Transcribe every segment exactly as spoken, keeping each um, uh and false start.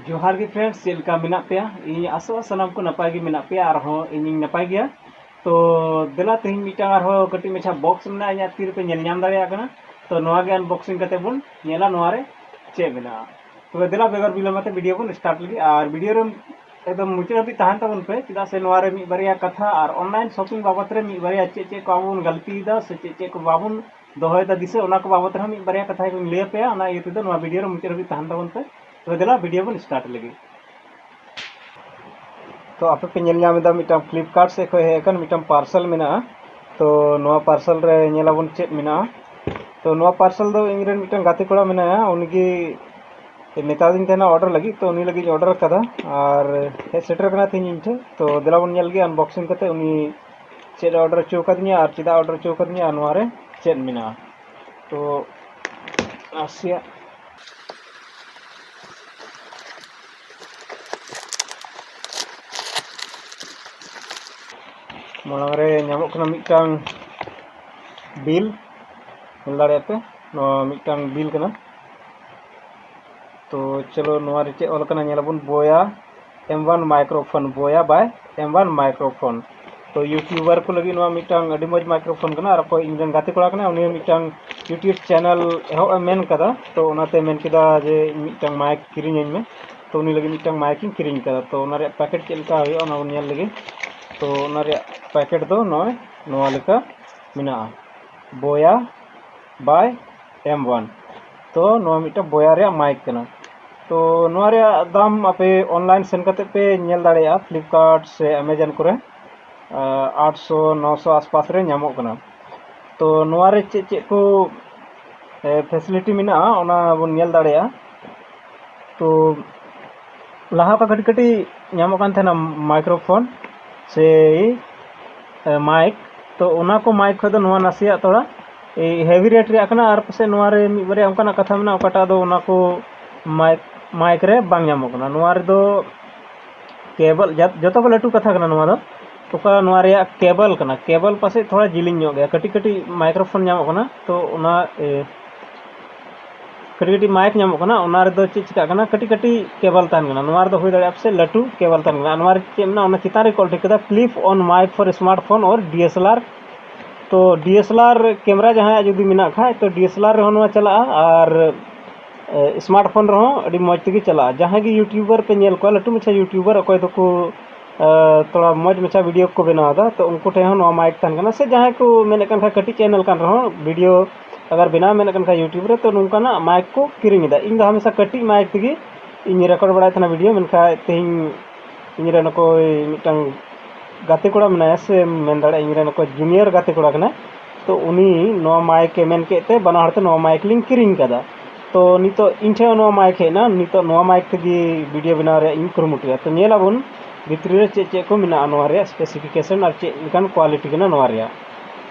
ᱡᱚᱦᱟᱨ ᱜᱮ friends, ᱪᱮᱫ ᱞᱮᱠᱟ ᱢᱮᱱᱟᱜ ᱯᱮᱭᱟ? ᱤᱧ ᱟᱥᱚᱜᱼᱟ ᱥᱟᱱᱟᱢ ᱠᱚ ᱱᱟᱯᱟᱭ ᱜᱮ ᱢᱮᱱᱟᱜ ᱯᱮᱭᱟ, ᱟᱨᱦᱚᱸ ᱤᱧᱤᱧ ᱱᱟᱯᱟᱭ ᱜᱮᱭᱟ᱾ ᱛᱚ ᱫᱮᱞᱟ, ᱛᱮᱦᱮᱧ ᱢᱤᱫᱴᱟᱝ ᱟᱨᱦᱚᱸ ᱠᱟᱹᱴᱤᱡ ᱢᱟᱪᱷᱟ box ᱢᱮᱱᱟᱜᱼᱟ ᱤᱧᱟᱹᱜ ᱛᱤ ᱨᱮᱯᱮ ᱧᱮᱞ ᱧᱟᱢ ᱫᱟᱲᱮᱭᱟᱜ ᱠᱟᱱᱟ᱾ ᱛᱚ ᱱᱚᱣᱟ ᱜᱮ unboxing ᱠᱟᱛᱮ ᱵᱚᱱ ᱧᱮᱞᱟ ᱱᱚᱣᱟ ᱨᱮ ᱪᱮᱫ ᱢᱮᱱᱟᱜᱼᱟ᱾ ᱛᱚᱵᱮ ᱫᱮᱞᱟ, ᱵᱮᱜᱚᱨ ᱵᱤᱞᱚᱢ ᱠᱟᱛᱮ video ᱵᱚᱱ start ᱞᱮᱜᱮ, ᱟᱨ video ᱨᱮ ᱮᱠᱫᱚᱢ ᱢᱩᱪᱟᱹᱫ ᱦᱟᱹᱵᱤᱡ ᱛᱟᱦᱮᱱ ᱛᱟᱵᱚᱱ ᱯᱮ, ᱪᱮᱫᱟᱜ ᱥᱮ ᱱᱚᱣᱟ ᱨᱮ ᱢᱤᱫ ᱵᱟᱨᱭᱟ ᱠᱟᱛᱷᱟ ᱟᱨ online shopping ᱵᱟᱵᱚᱫ ᱨᱮ ᱢᱤᱫ ᱵᱟᱨᱭᱟ ᱪᱮᱫ ᱪᱮᱫ ᱠᱚ ᱟᱵᱚ ᱵᱚᱱ ᱜᱟᱹᱞᱛᱤᱭᱮᱫᱟ ᱥᱮ ᱪᱮᱫ ᱪᱮᱫ ᱠᱚ ᱵᱟᱵᱚᱱ ᱫᱚᱦᱚᱭᱮᱫᱟ ᱫᱤᱥᱟᱹ, ᱚᱱᱟ ᱠᱚ ᱵᱟᱵᱚᱫ ᱨᱮᱦᱚᱸ ᱢᱤᱫ ᱵᱟᱨᱭᱟ ᱠᱟᱛᱷᱟ ᱠᱚᱧ ᱞᱟᱹᱭ ᱟᱯᱮᱭᱟ᱾ ᱚᱱᱟ ᱤᱭᱟᱹ ᱛᱮᱫᱚ ᱱᱚᱣᱟ video ᱨᱮ ᱢᱩᱪᱟᱹᱫ ᱦᱟᱹᱵᱤᱡ ᱛᱟᱦᱮᱱ ᱛᱟᱵᱚᱱ ᱯᱮ᱾ ᱛᱚᱵᱮ ᱫᱮᱞᱟ, video ᱵᱚᱱ start ᱞᱮᱜᱮ᱾ ᱛᱚ ᱟᱯᱮ ᱯᱮ ᱧᱮᱞ ᱧᱟᱢ ᱮᱫᱟ, ᱢᱤᱫᱴᱟᱝ Flipkart ᱥᱮᱫ ᱠᱷᱚᱱ ᱦᱮᱡ ᱟᱠᱟᱱ ᱢᱤᱫᱴᱟᱝ parcel ᱢᱮᱱᱟᱜᱼᱟ᱾ ᱛᱚ ᱱᱚᱣᱟ parcel ᱨᱮ ᱧᱮᱞ ᱟᱵᱚᱱ ᱪᱮᱫ ᱢᱮᱱᱟᱜᱼᱟ᱾ ᱛᱚ ᱱᱚᱣᱟ parcel ᱫᱚ ᱤᱧᱨᱮᱱ ᱢᱤᱫᱴᱟᱝ ᱜᱟᱛᱮ ᱠᱚᱲᱟ ᱢᱮᱱᱟᱭᱟ, ᱩᱱᱤᱜᱮ ᱢᱮᱛᱟᱫᱤᱧ ᱛᱟᱦᱮᱱᱟ order ᱞᱟᱹᱜᱤᱫ, ᱛᱚ ᱩᱱᱤ ᱞᱟᱹᱜᱤᱫ ᱤᱧ order ᱟᱠᱟᱫᱟ ᱟᱨ ᱦᱮᱡ ᱥᱮᱴᱮᱨ ᱠᱟᱱᱟ ᱛᱮᱦᱮᱧ ᱤᱧ ᱴᱷᱮᱱ᱾ ᱛᱚ ᱫᱮᱞᱟ ᱵᱚᱱ ᱧᱮᱞ ᱜᱮ unboxing ᱠᱟᱛᱮ ᱩᱱᱤ ᱪᱮᱫ ᱮ order ᱦᱚᱪᱚ ᱟᱠᱟᱫᱤᱧᱟ ᱟᱨ ᱪᱮᱫᱟᱜ order ᱦᱚᱪᱚ ᱟᱠᱟᱫᱤᱧᱟ ᱟᱨ ᱱᱚᱣᱟ ᱨᱮ ᱪᱮᱫ ᱢᱮᱱᱟᱜᱼᱟ᱾ ᱛᱚ ᱱᱟᱥᱮᱭᱟᱜ ᱢᱟᱲᱟᱝ ᱨᱮ ᱧᱟᱢᱚᱜ ᱠᱟᱱᱟ ᱢᱤᱫᱴᱟᱝ bill, ᱧᱮᱞ ᱫᱟᱲᱮᱭᱟᱜ ᱯᱮ, ᱱᱚᱣᱟ ᱢᱤᱫᱴᱟᱝ bill ᱠᱟᱱᱟ᱾ ᱛᱚ ᱪᱚᱞᱚ, ᱱᱚᱣᱟ ᱨᱮ ᱪᱮᱫ ᱚᱞ ᱠᱟᱱᱟ ᱧᱮᱞ ᱟᱵᱚᱱ, ᱵᱚᱭᱟ M one microphone, ᱵᱚᱭᱟ by M one microphone᱾ ᱛᱚ YouTuber ᱠᱚ ᱞᱟᱹᱜᱤᱫ ᱱᱚᱣᱟ ᱢᱤᱫᱴᱟᱝ ᱟᱹᱰᱤ ᱢᱚᱡᱽ microphone ᱠᱟᱱᱟ, ᱟᱨ ᱚᱠᱚᱭ ᱤᱧᱨᱮᱱ ᱜᱟᱛᱮ ᱠᱚᱲᱟ ᱠᱟᱱᱟᱭ, ᱩᱱᱤ ᱦᱚᱸ ᱢᱤᱫᱴᱟᱝ YouTube channel ᱮᱦᱚᱵ ᱮ ᱢᱮᱱ ᱠᱟᱫᱟ, ᱛᱚ ᱚᱱᱟᱛᱮ ᱢᱮᱱ ᱠᱮᱫᱟ ᱡᱮ ᱢᱤᱫᱴᱟᱝ mic ᱠᱤᱨᱤᱧ ᱟᱹᱧ ᱢᱮ᱾ ᱛᱚ ᱩᱱᱤ ᱞᱟᱹᱜᱤᱫ ᱢᱤᱫᱴᱟᱝ mic ᱤᱧ ᱠᱤᱨᱤᱧ ᱠᱟᱫᱟ᱾ ᱛᱚ ᱚᱱᱟ ᱨᱮᱭᱟᱜ packet ᱪᱮᱫ ᱞᱮᱠᱟ ᱦᱩᱭᱩᱜᱼᱟ, ᱚᱱᱟ ᱵᱚᱱ ᱧᱮᱞ ᱞᱮᱜᱮ᱾ ᱛᱚ ᱚᱱᱟ ᱨᱮᱭᱟᱜ packet ᱫᱚ ᱱᱚᱜᱼᱚᱭ ᱱᱚᱣᱟ ᱞᱮᱠᱟ ᱢᱮᱱᱟᱜᱼᱟ, ᱵᱚᱭᱟ by M one᱾ ᱛᱚ ᱱᱚᱣᱟ ᱢᱤᱫᱴᱟᱝ ᱵᱚᱭᱟ ᱨᱮᱭᱟᱜ mic ᱠᱟᱱᱟ᱾ ᱛᱚ ᱱᱚᱣᱟ ᱨᱮᱭᱟᱜ ᱫᱟᱢ ᱟᱯᱮ online ᱥᱮᱱ ᱠᱟᱛᱮ ᱯᱮ ᱧᱮᱞ ᱫᱟᱲᱮᱭᱟᱜᱼᱟ, Flipkart ᱥᱮ Amazon ᱠᱚᱨᱮ, ᱟᱴᱥᱚ ᱱᱚᱥᱚ ᱟᱥᱯᱟᱥ ᱨᱮ ᱧᱟᱢᱚᱜ ᱠᱟᱱᱟ᱾ ᱛᱚ ᱱᱚᱣᱟ ᱨᱮ ᱪᱮᱫ ᱪᱮᱫ ᱠᱚ facility ᱢᱮᱱᱟᱜᱼᱟ, ᱚᱱᱟ ᱵᱚᱱ ᱧᱮᱞ ᱫᱟᱲᱮᱭᱟᱜᱼᱟ᱾ ᱛᱚ ᱞᱟᱦᱟ ᱚᱠᱟ ᱠᱟᱹᱴᱤᱡ ᱠᱟᱹᱴᱤᱡ ᱧᱟᱢᱚᱜ ᱠᱟᱱ ᱛᱟᱦᱮᱱᱟ microphone ᱥᱮ mic, ᱛᱚ ᱚᱱᱟ ᱠᱚ mic ᱠᱷᱚᱱ ᱫᱚ ᱱᱚᱣᱟ ᱱᱟᱥᱮᱭᱟᱜ ᱛᱷᱚᱲᱟ heavy rate ᱨᱮᱭᱟᱜ ᱠᱟᱱᱟ, ᱟᱨ ᱯᱟᱥᱮᱡ ᱱᱚᱣᱟ ᱨᱮ ᱢᱤᱫ ᱵᱟᱨᱭᱟ ᱚᱱᱠᱟᱱᱟᱜ ᱠᱟᱛᱷᱟ ᱢᱮᱱᱟᱜᱼᱟ ᱚᱠᱟᱴᱟᱜ ᱫᱚ ᱚᱱᱟ ᱠᱚ mic, mic ᱨᱮ ᱵᱟᱝ ᱧᱟᱢᱚᱜ ᱠᱟᱱᱟ᱾ ᱱᱚᱣᱟ ᱨᱮᱫᱚ cable, ᱡᱟ-, ᱡᱚᱛᱚ ᱠᱷᱚᱱ ᱞᱟᱹᱴᱩ ᱠᱟᱛᱷᱟ ᱠᱟᱱᱟ ᱱᱚᱣᱟ ᱫᱚ, ᱚᱠᱟ ᱱᱚᱣᱟ ᱨᱮᱭᱟᱜ cable ᱠᱟᱱᱟ, cable ᱯᱟᱥᱮᱡ ᱛᱷᱚᱲᱟ ᱡᱤᱞᱤᱧ ᱧᱚᱜ ᱜᱮᱭᱟ, ᱠᱟᱹᱴᱤᱡ ᱠᱟᱹᱴᱤᱡ microphone ᱧᱟᱢᱚᱜ ᱠᱟᱱᱟ, ᱛᱚ ᱚᱱᱟ, ᱮ, ᱠᱟᱹᱴᱤᱡ ᱠᱟᱹᱴᱤᱡ ᱢᱟᱭᱤᱠ ᱧᱟᱢᱚᱜ ᱠᱟᱱᱟ, ᱚᱱᱟ ᱨᱮᱫᱚ ᱪᱮᱫ ᱪᱤᱠᱟᱹᱜ ᱠᱟᱱᱟ, ᱠᱟᱹᱴᱤᱡ ᱠᱟᱹᱴᱤᱡ ᱠᱮᱵᱚᱞ ᱛᱟᱦᱮᱱ ᱠᱟᱱᱟ᱾ ᱱᱚᱣᱟ ᱨᱮᱫᱚ ᱦᱩᱭ ᱫᱟᱲᱮᱭᱟᱜᱼᱟ ᱯᱟᱥᱮᱡ ᱞᱟᱹᱴᱩ ᱠᱮᱵᱚᱞ ᱛᱟᱦᱮᱱ ᱠᱟᱱᱟ᱾ ᱱᱚᱣᱟ ᱨᱮ ᱪᱮᱫ ᱢᱮᱱᱟᱜᱼᱟ, ᱚᱱᱟ ᱪᱮᱛᱟᱱ ᱨᱮ ᱚᱞ ᱴᱷᱤᱠ ᱠᱟᱫᱟ, clip on mic for smartphone or D S L R᱾ ᱛᱚ D S L R camera ᱡᱟᱦᱟᱸᱭᱟᱜ ᱡᱩᱫᱤ ᱢᱮᱱᱟᱜ ᱠᱷᱟᱡ, ᱛᱚ D S L R ᱨᱮᱦᱚᱸ ᱱᱚᱣᱟ ᱪᱟᱞᱟᱜᱼᱟ ᱟᱨ ᱥᱢᱟᱨᱴ ᱯᱷᱳᱱ ᱨᱮᱦᱚᱸ ᱟᱹᱰᱤ ᱢᱚᱡᱽ ᱛᱮᱜᱮ ᱪᱟᱞᱟᱜᱼᱟ᱾ ᱡᱟᱦᱟᱸᱭ ᱜᱮ ᱭᱩᱴᱩᱵᱟᱨ ᱯᱮ ᱧᱮᱞ ᱠᱚᱣᱟ, ᱞᱟᱹᱴᱩ ᱢᱟᱪᱷᱟ ᱭᱩᱴᱩᱵᱟᱨ, ᱚᱠᱚᱭ ᱫᱚᱠᱚ ᱛᱷᱚᱲᱟ ᱢᱚᱡᱽ ᱢᱟᱪᱷᱟ ᱵᱷᱤᱰᱤᱭᱳ ᱠᱚ ᱵᱮᱱᱟᱣ ᱮᱫᱟ, ᱛᱚ ᱩᱱᱠᱩ ᱴᱷᱮᱱ ᱦᱚᱸ ᱱᱚᱣᱟ ᱢᱟᱭᱤᱠ ᱛᱟᱦᱮᱱ ᱠᱟᱱᱟ᱾ ᱥᱮ ᱡᱟᱦᱟᱸᱭ ᱠᱚ ᱢᱮᱱᱮᱫ ᱠᱟᱱ ᱠᱷᱟᱡ ᱠᱟᱹᱴᱤᱡ ᱪᱮᱱᱮᱞ ᱠᱟᱱ ᱨᱮᱦᱚᱸ, ᱵᱷᱤᱰᱤᱭᱳ ᱟᱜᱟᱨ ᱵᱮᱱᱟᱣ ᱢᱮᱱᱮᱫ ᱠᱟᱱ ᱠᱷᱟᱡ ᱭᱩᱴᱩᱵᱽ ᱨᱮ, ᱛᱚ ᱱᱚᱝᱠᱟᱱᱟᱜ ᱢᱟᱭᱤᱠ ᱠᱚ ᱠᱤᱨᱤᱧ ᱮᱫᱟ᱾ ᱤᱧ ᱫᱚ ᱦᱟᱢᱮᱥᱟ ᱠᱟᱹᱴᱤᱡ ᱢᱟᱭᱤᱠ ᱛᱮᱜᱮ ᱤᱧ ᱨᱮᱠᱚᱨᱰ ᱵᱟᱲᱟᱭᱮᱫ ᱛᱟᱦᱮᱱᱟ ᱵᱷᱤᱰᱤᱭᱳ, ᱢᱮᱱᱠᱷᱟᱱ ᱛᱮᱦᱮᱧ ᱤᱧ ᱨᱮᱱ ᱚᱠᱚᱭ ᱢᱤᱫᱴᱟᱝ ᱜᱟᱛᱮ ᱠᱚᱲᱟ ᱢᱮᱱᱟᱭᱟ, ᱥᱮ ᱢᱮᱱ ᱫᱟᱲᱮᱭᱟᱜᱼᱟ ᱤᱧ ᱨᱮᱱ ᱚᱠᱚᱭ ᱡᱩᱱᱤᱭᱟᱨ ᱜᱟᱛᱮ ᱠᱚᱲᱟ ᱠᱟᱱᱟᱭ, ᱛᱚ ᱩᱱᱤ ᱱᱚᱣᱟ ᱢᱟᱭᱤᱠ ᱮ ᱢᱮᱱ ᱠᱮᱫ ᱛᱮ ᱵᱟᱱᱟ ᱦᱚᱲ ᱛᱮ ᱱᱚᱣᱟ ᱢᱟᱭᱤᱠ ᱞᱤᱧ ᱠᱤᱨᱤᱧ ᱠᱟᱫᱟ᱾ ᱛᱚ ᱱᱤᱛᱚᱜ ᱤᱧ ᱴᱷᱮᱱ ᱦᱚᱸ ᱱᱚᱣᱟ ᱢᱟᱭᱤᱠ ᱦᱮᱡ ᱮᱱᱟ, ᱱᱤᱛᱚᱜ ᱱᱚᱣᱟ ᱢᱟᱭᱤᱠ ᱛᱮᱜᱮ ᱵᱷᱤᱰᱤᱭᱳ ᱵᱮᱱᱟᱣ ᱨᱮᱭᱟᱜ ᱤᱧ ᱠᱩᱨᱩᱢᱩᱴᱩᱭᱟ᱾ ᱛᱚ ᱧᱮᱞ ᱟᱵᱚᱱ ᱵᱷᱤᱛᱨᱤ ᱨᱮ ᱪᱮᱫ ᱪᱮᱫ ᱠᱚ ᱢᱮᱱᱟᱜᱼᱟ ᱱᱚᱣᱟ ᱨᱮᱭᱟᱜ specification ᱟᱨ ᱪᱮᱫ ᱞᱮᱠᱟᱱ quality ᱠᱟᱱᱟ ᱱᱚᱣᱟ ᱨᱮᱭᱟᱜ᱾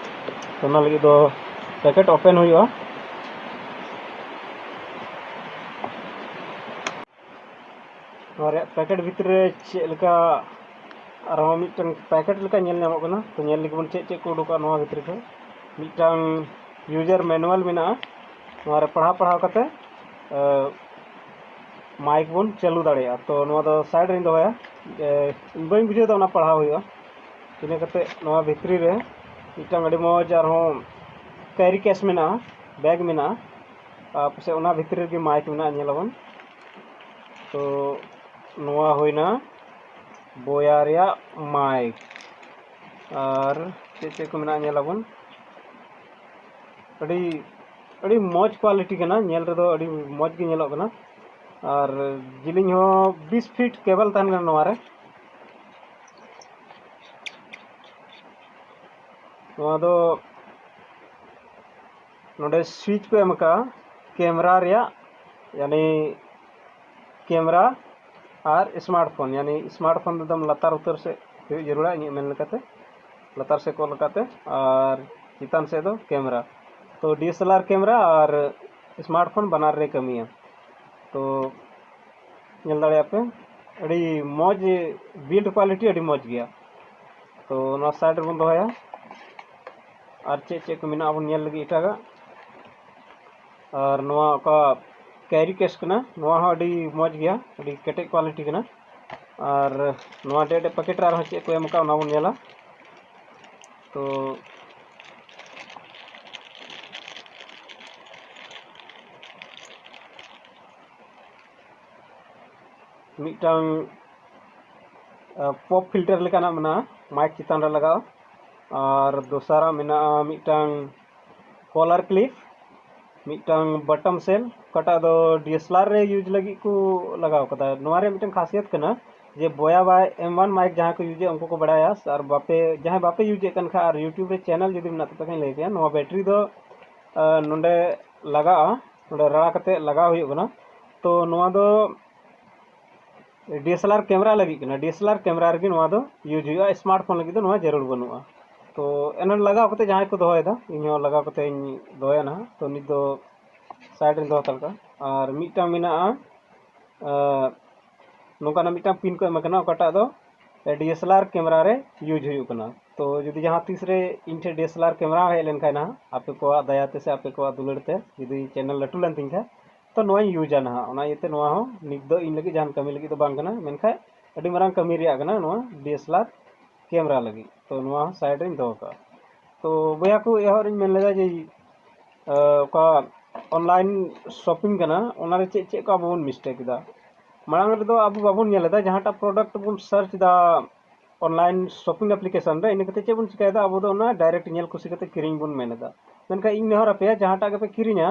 ᱛᱚ ᱚᱱᱟ ᱞᱟᱹᱜᱤᱫ ᱫᱚ packet open ᱦᱩᱭᱩᱜᱼᱟ᱾ ᱱᱚᱣᱟ ᱨᱮᱭᱟᱜ packet ᱵᱷᱤᱛᱨᱤ ᱨᱮ ᱪᱮᱫ ᱞᱮᱠᱟ ᱟᱨᱦᱚᱸ ᱢᱤᱫᱴᱟᱝ packet ᱞᱮᱠᱟ ᱧᱮᱞ ᱧᱟᱢᱚᱜ ᱠᱟᱱᱟ᱾ ᱛᱚ ᱧᱮᱞ ᱞᱮᱜᱮ ᱵᱚᱱ ᱪᱮᱫ ᱪᱮᱫ ᱠᱚ ᱩᱰᱩᱠᱚᱜᱼᱟ ᱱᱚᱣᱟ ᱵᱷᱤᱛᱨᱤ ᱠᱷᱚᱱ᱾ ᱢᱤᱫᱴᱟᱝ user manual ᱢᱮᱱᱟᱜᱼᱟ, ᱱᱚᱣᱟ ᱨᱮ ᱯᱟᱲᱦᱟᱣ ᱯᱟᱲᱦᱟᱣ ᱠᱟᱛᱮ ᱢᱟᱭᱤᱠ ᱵᱚᱱ ᱪᱟᱹᱞᱩ ᱫᱟᱲᱮᱭᱟᱜᱼᱟ᱾ ᱛᱚ ᱱᱚᱣᱟ ᱫᱚ side ᱨᱮᱧ ᱫᱚᱦᱚᱭᱟ, ᱮ, ᱵᱟᱹᱧ ᱵᱩᱡᱷᱟᱹᱣ ᱮᱫᱟ, ᱚᱱᱟ ᱯᱟᱲᱦᱟᱣ ᱦᱩᱭᱩᱜᱼᱟ᱾ ᱤᱱᱟᱹ ᱠᱟᱛᱮ ᱱᱚᱣᱟ ᱵᱷᱤᱛᱨᱤ ᱨᱮ ᱢᱤᱫᱴᱟᱝ ᱟᱹᱰᱤ ᱢᱚᱡᱽ ᱟᱨᱦᱚᱸ carry case ᱢᱮᱱᱟᱜᱼᱟ, bag ᱢᱮᱱᱟᱜᱼᱟ, ᱟᱨ ᱯᱟᱥᱮᱡ ᱚᱱᱟ ᱵᱷᱤᱛᱨᱤ ᱨᱮᱜᱮ ᱢᱟᱭᱤᱠ ᱢᱮᱱᱟᱜᱼᱟ, ᱧᱮᱞ ᱟᱵᱚᱱ᱾ ᱛᱚ ᱱᱚᱣᱟ ᱦᱩᱭᱱᱟ ᱵᱚᱭᱟ ᱨᱮᱭᱟᱜ ᱢᱟᱭᱤᱠ᱾ ᱟᱨ ᱪᱮᱫ ᱪᱮᱫ ᱠᱚ ᱢᱮᱱᱟᱜᱼᱟ, ᱧᱮᱞ ᱟᱵᱚᱱ᱾ ᱟᱹᱰᱤ, ᱟᱹᱰᱤ ᱢᱚᱡᱽ quality ᱠᱟᱱᱟ, ᱧᱮᱞ ᱨᱮᱫᱚ ᱟᱹᱰᱤ ᱢᱚᱡᱽ ᱜᱮ ᱧᱮᱞᱚᱜ ᱠᱟᱱᱟ᱾ ᱟᱨ ᱡᱤᱞᱤᱧ ᱦᱚᱸ ᱵᱤᱥ ᱯᱷᱤᱴ ᱠᱮᱵᱚᱞ ᱛᱟᱦᱮᱱ ᱠᱟᱱᱟ ᱱᱚᱣᱟ ᱨᱮ᱾ ᱱᱚᱣᱟ ᱫᱚ ᱱᱚᱰᱮ switch ᱠᱚ ᱮᱢ ᱟᱠᱟᱫᱼᱟ ᱠᱮᱢᱮᱨᱟ ᱨᱮᱭᱟᱜ, ᱭᱟᱱᱤ ᱠᱮᱢᱮᱨᱟ ᱟᱨ ᱥᱢᱟᱨᱴ ᱯᱷᱳᱱ, ᱭᱟᱱᱤ ᱥᱢᱟᱨᱴ ᱯᱷᱳᱱ ᱫᱚ ᱮᱠᱫᱚᱢ ᱞᱟᱛᱟᱨ ᱩᱛᱟᱹᱨ ᱥᱮᱫ ᱦᱩᱭᱩᱜ ᱡᱟᱹᱨᱩᱲᱟ, ᱤᱧᱟᱹᱜ ᱢᱮᱱ ᱞᱮᱠᱟᱛᱮ ᱞᱟᱛᱟᱨ ᱥᱮᱫ ᱠᱚ ᱞᱮᱠᱟᱛᱮ, ᱟᱨ ᱪᱮᱛᱟᱱ ᱥᱮᱫ ᱫᱚ ᱠᱮᱢᱮᱨᱟ᱾ ᱛᱚ D S L R camera ᱟᱨ ᱥᱢᱟᱨᱴ ᱯᱷᱳᱱ ᱵᱟᱱᱟᱨ ᱨᱮ ᱠᱟᱹᱢᱤᱭᱟ᱾ ᱛᱚ ᱧᱮᱞ ᱫᱟᱲᱮᱭᱟᱜ ᱯᱮ, ᱟᱹᱰᱤ ᱢᱚᱡᱽ build quality, ᱟᱹᱰᱤ ᱢᱚᱡᱽ ᱜᱮᱭᱟ᱾ ᱛᱚ ᱱᱚᱣᱟ side ᱨᱮᱵᱚᱱ ᱫᱚᱦᱚᱭᱟ᱾ ᱟᱨ ᱪᱮᱫ ᱪᱮᱫ ᱠᱚ ᱢᱮᱱᱟᱜᱼᱟ ᱵᱚᱱ ᱧᱮᱞ ᱞᱟᱹᱜᱤᱫ ᱮᱴᱟᱜᱟᱜ᱾ ᱟᱨ ᱱᱚᱣᱟ ᱚᱠᱟ carry case ᱠᱟᱱᱟ, ᱱᱚᱣᱟ ᱦᱚᱸ ᱟᱹᱰᱤ ᱢᱚᱡᱽ ᱜᱮᱭᱟ, ᱟᱹᱰᱤ ᱠᱮᱴᱮᱡ quality ᱠᱟᱱᱟ᱾ ᱟᱨ ᱱᱚᱣᱟ ᱰᱮ ᱰᱮ packet ᱨᱮ ᱟᱨᱦᱚᱸ ᱪᱮᱫ ᱠᱚ ᱮᱢ ᱟᱠᱟᱫ, ᱚᱱᱟ ᱵᱚᱱ ᱧᱮᱞᱟ᱾ ᱛᱚ ᱢᱤᱫᱴᱟᱝ ᱯᱚᱯ ᱯᱷᱤᱞᱴᱟᱨ ᱞᱮᱠᱟᱱᱟᱜ ᱢᱮᱱᱟᱜᱼᱟ, ᱢᱟᱭᱤᱠ ᱪᱮᱛᱟᱱ ᱨᱮ ᱞᱟᱜᱟᱣ᱾ ᱟᱨ ᱫᱚᱥᱟᱨᱟᱜ ᱢᱮᱱᱟᱜᱼᱟ ᱢᱤᱫᱴᱟᱝ ᱠᱚᱞᱟᱨ ᱠᱞᱤᱯ, ᱢᱤᱫᱴᱟᱝ ᱵᱟᱴᱟᱢ ᱥᱮᱞ, ᱚᱠᱟᱴᱟᱜ ᱫᱚ ᱰᱤ ᱮᱥ ᱮᱞ ᱟᱨ ᱨᱮ ᱤᱭᱩᱡᱽ ᱞᱟᱹᱜᱤᱫ ᱠᱚ ᱞᱟᱜᱟᱣ ᱠᱟᱫᱟ᱾ ᱱᱚᱣᱟ ᱨᱮᱭᱟᱜ ᱢᱤᱫᱴᱟᱝ ᱠᱷᱟᱥᱤᱭᱟᱛ ᱠᱟᱱᱟ ᱡᱮ ᱵᱚᱭᱟ ᱵᱟᱭ ᱮᱢ ᱚᱣᱟᱱ ᱢᱟᱭᱤᱠ ᱡᱟᱦᱟᱸᱭ ᱠᱚ ᱤᱭᱩᱡᱮᱫ, ᱩᱱᱠᱩ ᱠᱚ ᱵᱟᱲᱟᱭᱟ᱾ ᱟᱨ ᱵᱟᱯᱮ, ᱡᱟᱦᱟᱸᱭ ᱵᱟᱯᱮ ᱤᱭᱩᱡᱮᱫ ᱠᱟᱱ ᱠᱷᱟᱡ ᱟᱨ ᱭᱩᱴᱩᱵᱽ ᱨᱮ ᱪᱮᱱᱮᱞ ᱡᱩᱫᱤ ᱢᱮᱱᱟᱜ ᱛᱟᱯᱮ ᱠᱷᱟᱱ, ᱞᱟᱹᱭ ᱟᱯᱮᱭᱟ, ᱱᱚᱣᱟ ᱵᱮᱴᱨᱤ ᱫᱚ ᱟᱨ ᱱᱚᱰᱮ ᱞᱟᱜᱟᱜᱼᱟ, ᱱᱚᱰᱮ ᱨᱟᱲᱟ ᱠᱟᱛᱮ ᱞᱟᱜᱟᱣ ᱦᱩᱭᱩᱜ ᱠᱟᱱᱟ᱾ ᱛᱚ ᱱᱚᱣᱟ ᱫᱚ ᱰᱤ ᱮᱥ ᱮᱞ ᱟᱨ ᱠᱮᱢᱮᱨᱟ ᱞᱟᱹᱜᱤᱫ ᱠᱟᱱᱟ, ᱰᱤ ᱮᱥ ᱮᱞ ᱟᱨ ᱠᱮᱢᱮᱨᱟ ᱨᱮᱜᱮ ᱱᱚᱣᱟ ᱫᱚ ᱤᱭᱩᱡᱽ ᱦᱩᱭᱩᱜᱼᱟ, ᱥᱢᱟᱨᱴ ᱯᱷᱳᱱ ᱞᱟᱹᱜᱤᱫ ᱫᱚ ᱱᱚᱣᱟ ᱡᱟᱹᱨᱩᱲ ᱵᱟᱹᱱᱩᱜᱼᱟ᱾ ᱛᱚ ᱮᱱᱦᱚᱸ ᱞᱟᱜᱟᱣ ᱠᱟᱛᱮ ᱡᱟᱦᱟᱸᱭ ᱠᱚ ᱫᱚᱦᱚᱭᱮᱫᱟ, ᱤᱧ ᱦᱚᱸ ᱞᱟᱜᱟᱣ ᱠᱟᱛᱮ ᱤᱧ ᱫᱚᱦᱚᱭᱟ ᱱᱟᱦᱟᱜ᱾ ᱛᱚ ᱱᱤᱛ ᱫᱚ ᱥᱟᱭᱤᱰ ᱨᱮᱧ ᱫᱚᱦᱚ ᱦᱟᱛᱟᱲ ᱠᱟᱜᱼᱟ᱾ ᱟᱨ ᱢᱤᱫᱴᱟᱝ ᱢᱮᱱᱟᱜᱼᱟ, ᱟᱨ ᱱᱚᱝᱠᱟᱱᱟᱜ ᱢᱤᱫᱴᱟᱝ ᱯᱤᱱ ᱠᱚ ᱮᱢ ᱟᱠᱟᱱᱟ, ᱚᱠᱟᱴᱟᱜ ᱫᱚ ᱰᱤ ᱮᱥ ᱮᱞ ᱟᱨ ᱠᱮᱢᱮᱨᱟ ᱨᱮ ᱤᱭᱩᱡᱽ ᱦᱩᱭᱩᱜ ᱠᱟᱱᱟ᱾ ᱛᱚ ᱡᱩᱫᱤ ᱡᱟᱦᱟᱸ ᱛᱤᱥ ᱨᱮ ᱤᱧ ᱴᱷᱮᱱ ᱰᱤ ᱮᱥ ᱮᱞ ᱟᱨ ᱠᱮᱢᱮᱨᱟ ᱦᱮᱡ ᱞᱮᱱᱠᱷᱟᱱ ᱱᱟᱦᱟᱜ, ᱟᱯᱮ ᱠᱚᱣᱟᱜ ᱫᱟᱭᱟ ᱛᱮ ᱥᱮ ᱟᱯᱮ ᱠᱚᱣᱟᱜ ᱫᱩᱞᱟᱹᱲ ᱛᱮ ᱡᱩᱫᱤ ᱪᱮᱱᱮᱞ ᱞᱟᱹᱴᱩ ᱞᱮᱱ ᱛᱤᱧ ᱠᱷᱟᱱ, ᱛᱚ ᱱᱚᱣᱟᱧ ᱤᱭᱩᱡᱟ ᱱᱟᱦᱟᱜ᱾ ᱚᱱᱟ ᱤᱭᱟᱹᱛᱮ ᱱᱚᱣᱟ ᱦᱚᱸ ᱱᱤᱛ ᱫᱚ ᱤᱧ ᱞᱟᱹᱜᱤᱫ ᱡᱟᱦᱟᱱ ᱠᱟᱹᱢᱤ ᱞᱟᱹᱜᱤᱫ ᱫᱚ ᱵᱟᱝ ᱠᱟᱱᱟ, ᱢᱮᱱᱠᱷᱟᱱ ᱟᱹᱰᱤ ᱢᱟᱨᱟᱝ ᱠᱟᱹᱢᱤ ᱨᱮᱭᱟᱜ ᱠᱟᱱᱟ ᱱᱚᱣᱟ ᱰᱤ ᱮᱥ ᱮᱞ ᱟᱨ ᱠᱮᱢᱮᱨᱟ ᱞᱟᱹᱜᱤᱫ᱾ ᱛᱚ ᱱᱚᱣᱟ ᱦᱚᱸ ᱥᱟᱭᱤᱰ ᱨᱮᱧ ᱫᱚᱦᱚ ᱠᱟᱜᱼᱟ᱾ ᱛᱚ ᱵᱚᱭᱦᱟ ᱠᱚ, ᱮᱦᱚᱵ ᱨᱤᱧ ᱢᱮᱱ ᱞᱮᱫᱟ ᱡᱮ, ᱟᱸ, ᱚᱠᱟ ᱚᱱᱞᱟᱭᱤᱱ ᱥᱚᱯᱤᱝ ᱠᱟᱱᱟ, ᱚᱱᱟᱨᱮ ᱪᱮᱫ ᱪᱮᱫ ᱠᱚ ᱟᱵᱚ ᱵᱚᱱ ᱢᱤᱥᱴᱮᱠ ᱮᱫᱟ᱾ ᱢᱟᱲᱟᱝ ᱨᱮᱫᱚ ᱟᱵᱚ ᱵᱟᱵᱚᱱ ᱧᱮᱞ ᱮᱫᱟ, ᱡᱟᱦᱟᱸᱴᱟᱜ ᱯᱨᱚᱰᱟᱠᱴ ᱵᱚᱱ ᱥᱟᱨᱪ ᱮᱫᱟ ᱚᱱᱞᱟᱭᱤᱱ ᱥᱚᱯᱤᱝ ᱟᱯᱞᱤᱠᱮᱥᱚᱱ ᱨᱮ, ᱤᱱᱟᱹ ᱠᱟᱛᱮ ᱪᱮᱫ ᱵᱚᱱ ᱪᱤᱠᱟᱹᱭᱮᱫᱟ? ᱟᱵᱚ ᱫᱚ ᱚᱱᱟ ᱰᱟᱭᱨᱮᱠᱴ ᱧᱮᱞ ᱠᱩᱥᱤ ᱠᱟᱛᱮ ᱠᱤᱨᱤᱧ ᱵᱚᱱ ᱢᱮᱱ ᱮᱫᱟ᱾ ᱢᱮᱱᱠᱷᱟᱱ ᱤᱧ ᱱᱮᱦᱚᱨ ᱟᱯᱮᱭᱟ, ᱡᱟᱦᱟᱸᱴᱟᱜ ᱜᱮᱯᱮ ᱠᱤᱨᱤᱧᱟ,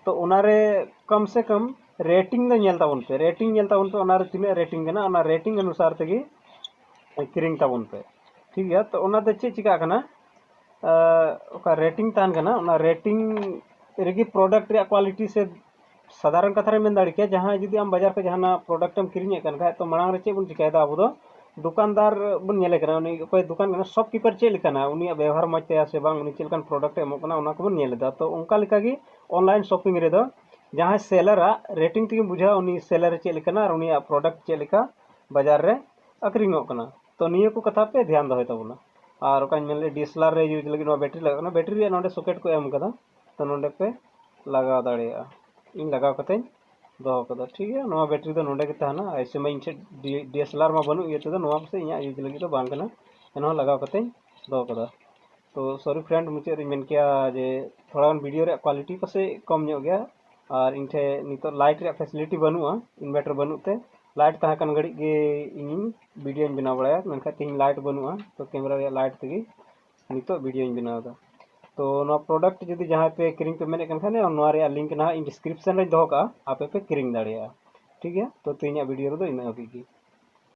ᱛᱚ ᱚᱱᱟᱨᱮ ᱠᱚᱢ ᱥᱮ ᱠᱚᱢ ᱨᱮᱴᱤᱝ ᱫᱚ ᱧᱮᱞ ᱛᱟᱵᱚᱱ ᱯᱮ, ᱨᱮᱴᱤᱝ ᱧᱮᱞ ᱛᱟᱵᱚᱱ ᱯᱮ, ᱚᱱᱟᱨᱮ ᱛᱤᱱᱟᱹᱜ ᱨᱮᱴᱤᱝ ᱠᱟᱱᱟ, ᱚᱱᱟ ᱨᱮᱴᱤᱝ ᱚᱱᱩᱥᱟᱨ ᱛᱮᱜᱮ ᱠᱤᱨᱤᱧ ᱛᱟᱵᱚᱱ ᱯᱮ᱾ ᱴᱷᱤᱠ ᱜᱮᱭᱟ, ᱛᱚ ᱚᱱᱟ ᱫᱚ ᱪᱮᱫ ᱪᱤᱠᱟᱹᱜ ᱠᱟᱱᱟ? ᱟᱸ, ᱚᱠᱟ ᱨᱮᱴᱤᱝ ᱛᱟᱦᱮᱱ ᱠᱟᱱᱟ, ᱚᱱᱟ ᱨᱮᱴᱤᱝ ᱨᱮᱜᱮ ᱯᱨᱚᱰᱟᱠᱴ ᱨᱮᱭᱟᱜ ᱠᱣᱟᱞᱤᱴᱤ ᱥᱮ ᱥᱟᱫᱷᱟᱨᱚᱱ ᱠᱟᱛᱷᱟ ᱨᱮ ᱢᱮᱱ ᱫᱟᱲᱮ ᱠᱮᱭᱟ, ᱡᱟᱦᱟᱸᱭ ᱡᱩᱫᱤ ᱟᱢ ᱵᱟᱡᱟᱨ ᱠᱷᱚᱱ ᱡᱟᱦᱟᱱᱟᱜ ᱯᱨᱚᱰᱟᱠᱴ ᱮᱢ ᱠᱤᱨᱤᱧᱮᱫ ᱠᱟᱱ ᱠᱷᱟᱡ, ᱛᱚ ᱢᱟᱲᱟᱝ ᱨᱮ ᱪᱮᱫ ᱵᱚᱱ ᱪᱤᱠᱟᱹᱭᱮᱫᱟ ᱟᱵᱚ ᱫᱚ? ᱫᱚᱠᱟᱱᱫᱟᱨ ᱵᱚᱱ ᱧᱮᱞᱮ ᱠᱟᱱᱟ, ᱩᱱᱤ ᱚᱠᱚᱭ ᱫᱚᱠᱟᱱ ᱠᱟᱱᱟ, ᱥᱚᱯᱠᱤᱯᱟᱨ ᱪᱮᱫ ᱞᱮᱠᱟᱱᱟ, ᱩᱱᱤᱭᱟᱜ ᱵᱮᱣᱦᱟᱨ ᱢᱚᱡᱽ ᱛᱟᱭᱟ ᱥᱮ ᱵᱟᱝ, ᱩᱱᱤ ᱪᱮᱫ ᱞᱮᱠᱟᱱ ᱯᱨᱚᱰᱟᱠᱴ ᱮ ᱮᱢᱚᱜ ᱠᱟᱱᱟ, ᱚᱱᱟ ᱠᱚᱵᱚᱱ ᱧᱮᱞ ᱮᱫᱟ᱾ ᱛᱚ ᱚᱱᱠᱟ ᱞᱮᱠᱟᱜᱮ ᱚᱱᱞᱟᱭᱤᱱ ᱥᱚᱯᱤᱝ ᱨᱮᱫᱚ ᱡᱟᱦᱟᱸᱭ ᱥᱮᱞᱟᱨᱟᱜ ᱨᱮᱴᱤᱝ ᱛᱮᱜᱮᱢ ᱵᱩᱡᱷᱟᱹᱣᱟ ᱩᱱᱤ ᱥᱮᱞᱟᱨ ᱪᱮᱫ ᱞᱮᱠᱟᱱᱟ ᱟᱨ ᱩᱱᱤᱭᱟᱜ ᱯᱨᱚᱰᱟᱠᱴ ᱪᱮᱫ ᱞᱮᱠᱟ ᱵᱟᱡᱟᱨ ᱨᱮ ᱟᱹᱠᱷᱨᱤᱧᱚᱜ ᱠᱟᱱᱟ᱾ ᱛᱚ ᱱᱤᱭᱟᱹ ᱠᱚ ᱠᱟᱛᱷᱟ ᱯᱮ ᱫᱷᱮᱭᱟᱱ ᱫᱚᱦᱚᱭ ᱛᱟᱵᱚᱱᱟ᱾ ᱟᱨ ᱚᱠᱟᱧ ᱢᱮᱱ ᱞᱮᱫ, ᱰᱤ ᱮᱥ ᱮᱞ ᱟᱨ ᱨᱮ ᱤᱭᱩᱡᱽ ᱞᱟᱹᱜᱤᱫ ᱱᱚᱣᱟ ᱵᱮᱴᱨᱤ ᱞᱟᱜᱟᱜ ᱠᱟᱱᱟ, ᱵᱮᱴᱨᱤ ᱨᱮᱭᱟᱜ ᱱᱚᱰᱮ ᱥᱚᱠᱮᱴ ᱠᱚ ᱮᱢ ᱠᱟᱫᱟ, ᱛᱚ ᱱᱚᱰᱮ ᱯᱮ ᱞᱟᱜᱟᱣ ᱫᱟᱲᱮᱭᱟᱜᱼᱟ᱾ ᱤᱧ ᱞᱟᱜᱟᱣ ᱠᱟᱛᱮᱧ ᱫᱚᱦᱚ ᱠᱟᱫᱟ, ᱴᱷᱤᱠ ᱜᱮᱭᱟ᱾ ᱱᱚᱣᱟ ᱵᱮᱴᱨᱤ ᱫᱚ ᱱᱚᱰᱮ ᱜᱮ ᱛᱟᱦᱮᱱᱟ᱾ ᱮᱭᱥᱮ ᱢᱟ ᱤᱧ ᱴᱷᱮᱱ ᱰᱤ ᱮᱥ ᱮᱞ ᱟᱨ ᱢᱟ ᱵᱟᱹᱱᱩᱜ ᱤᱭᱟᱹ ᱛᱮᱫᱚ, ᱱᱚᱣᱟ ᱯᱟᱥᱮᱡ ᱤᱧᱟᱹᱜ ᱤᱭᱩᱡᱽ ᱞᱟᱹᱜᱤᱫ ᱫᱚ ᱵᱟᱝ ᱠᱟᱱᱟ, ᱮᱱᱦᱚᱸ ᱞᱟᱜᱟᱣ ᱠᱟᱛᱮᱧ ᱫᱚᱦᱚ ᱠᱟᱫᱟ᱾ ᱛᱚ ᱥᱚᱨᱤ ᱯᱷᱨᱮᱱᱰ, ᱢᱩᱪᱟᱹᱫ ᱨᱤᱧ ᱢᱮᱱ ᱠᱮᱭᱟ ᱡᱮ ᱛᱷᱚᱲᱟ ᱜᱟᱱ ᱵᱷᱤᱰᱤᱭᱳ ᱨᱮᱭᱟᱜ ᱠᱳᱣᱟᱞᱤᱴᱤ ᱯᱟᱥᱮᱡ ᱠᱚᱢ ᱧᱚᱜ ᱜᱮᱭᱟ, ᱟᱨ ᱤᱧ ᱴᱷᱮᱱ ᱱᱤᱛᱚᱜ ᱞᱟᱭᱤᱴ ᱨᱮᱭᱟᱜ ᱯᱷᱮᱥᱤᱞᱤᱴᱤ ᱵᱟᱹᱱᱩᱜᱼᱟ, ᱤᱱᱵᱷᱟᱨᱴᱟᱨ ᱵᱟᱹᱱᱩᱜ ᱛᱮ᱾ ᱞᱟᱭᱤᱴ ᱛᱟᱦᱮᱸ ᱠᱟᱱ ᱜᱷᱟᱹᱲᱤᱡ ᱜᱮ ᱤᱧᱤᱧ ᱵᱷᱤᱰᱤᱭᱳᱧ ᱵᱮᱱᱟᱣ ᱵᱟᱲᱟᱭᱟ, ᱢᱮᱱᱠᱷᱟᱱ ᱛᱮᱦᱮᱧ ᱞᱟᱭᱤᱴ ᱵᱟᱹᱱᱩᱜᱼᱟ, ᱛᱚ ᱠᱮᱢᱮᱨᱟ ᱨᱮᱭᱟᱜ ᱞᱟᱭᱤᱴ ᱛᱮᱜᱮ ᱱᱤᱛᱚᱜ ᱵᱷᱤᱰᱤᱭᱳᱧ ᱵᱮᱱᱟᱣ ᱮᱫᱟ᱾ ᱛᱚ ᱱᱚᱣᱟ ᱯᱨᱚᱰᱟᱠᱴ ᱡᱩᱫᱤ ᱡᱟᱦᱟᱸᱭ ᱯᱮ ᱠᱤᱨᱤᱧ ᱯᱮ ᱢᱮᱱᱮᱫ ᱠᱟᱱ ᱠᱷᱟᱱ, ᱱᱚᱣᱟ ᱨᱮᱭᱟᱜ ᱞᱤᱝᱠ ᱱᱟᱦᱟᱜ ᱤᱧ ᱰᱤᱥᱠᱨᱤᱯᱥᱚᱱ ᱨᱮᱧ ᱫᱚᱦᱚ ᱠᱟᱜᱼᱟ, ᱟᱯᱮ ᱯᱮ ᱠᱤᱨᱤᱧ ᱫᱟᱲᱮᱭᱟᱜᱼᱟ᱾ ᱴᱷᱤᱠ ᱜᱮᱭᱟ, ᱛᱚ ᱛᱮᱦᱮᱧᱟᱜ ᱵᱷᱤᱰᱤᱭᱳ ᱨᱮᱫᱚ ᱤᱱᱟᱹᱜ ᱦᱟᱹᱵᱤᱡ ᱜᱮ᱾